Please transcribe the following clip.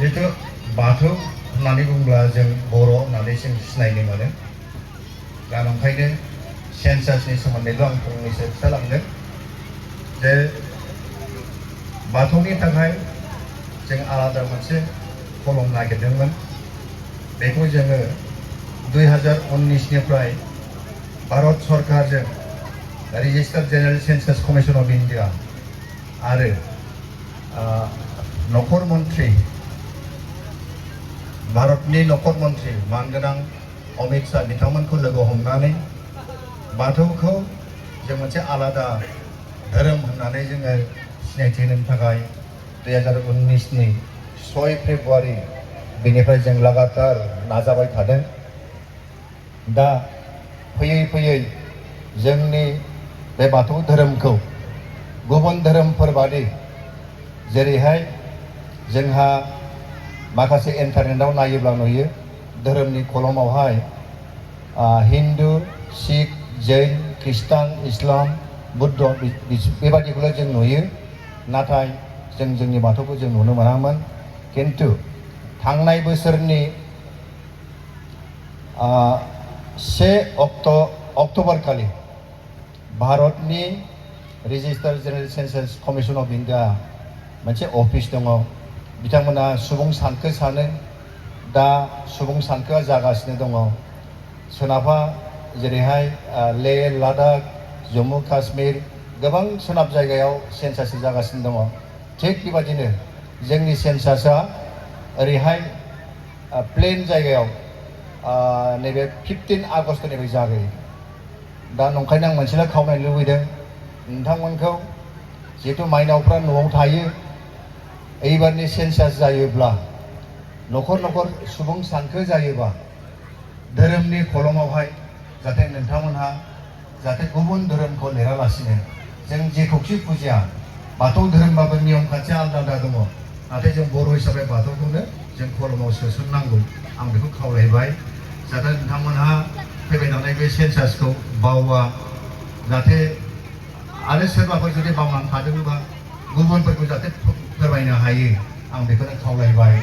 जिहेतु बाथौ होननानै बुङोब्ला जों बर' होननानै जों सिनायनो मोनो दा ओंखायनो सेन्सासनि सोमोन्दैल' आं फंनैसो खिथालांदों जे बाथौनि थाखाय जों आलादा मोनसे कलम नागिरदोंमोन बेखौ जोङो 2019निफ्राय भारत सरकारजों registrar general census commission of India आरो नखर मन्त्रि भारतनि नखर मन्त्रि मानगोनां अमित शाह बिथांमोनखौ लोगो हमनानै बाथौखौ जों मोनसे आलादा धोरोम होननानै जोङो सिनायथि होनो थाखाय 2019नि 6 फेब्रुवारि बेनिफ्राय जों लागातार नाजाबाय थादों। दा फैयै फैयै जोंनि बे बाथौ धोरोमखौ गुबुन धोरोमफोर बादि जेरैहाय जोंहा माखासे इन्टारनेटआव नायोब्ला नुयो धोरोमनि कलमावहाय हिन्दु सिख जैन ख्रिस्टान इस्लाम बुद्ध बेबादिखौल' जों नुयो नाथाय जों जोंनि बाथौखौ जों नुनो मोनामोन। किन्तु थांनाय बोसोरनि 1 अक्ट'बर खालि भारतनि registrar general census commission of India मोनसे अफिस दङ बिथांमोना सुबुं सानखो सानो दा सुबुं सानखोआ जागासिनो दङ सोनाबहा जेरैहाय लेह लादाख जम्मु काश्मीर गोबां सोनाब जायगायाव सेन्सास जागासिनो दङ थिग बेबादिनो जोंनि सेन्सासआ ओरैहाय प्लेन जायगायाव नैबे 15 आगष्टनिफ्राय जागायो। दा नंखायनो आं मोनसेल' खावलायनो लुबैदों नोंथांमोनखौ जिहेतु माइनावफ्रा न'आव थायो एबारनि सेन्सास जायोब्ला न'खर न'खर सुबुं सानखो जायोबा धोरोमनि कलमावहाय जाहाथे नोंथांमोनहा जाहाथे गुबुन धोरोमखौ लिरालासिनो जों जेखौखि फुजिया बाथौ धोरोमबाबो नियम खान्थि आलादा आलादा दङ नाथाय जों बर' हिसाबै बाथौखौनो जों कलमाव सोसननांगौ आं बेखौ खावलायबाय जाहाथे नोंथांमोनहा फैबाय थानाय बे सेन्सासखौ बावा जाहाथे आरो सोरबाफोर जुदि बावनानै थादोंबा गुबुनफोरखौ जाहाथे फोरमायनो हायो आं बेखौनो खावलायबाय।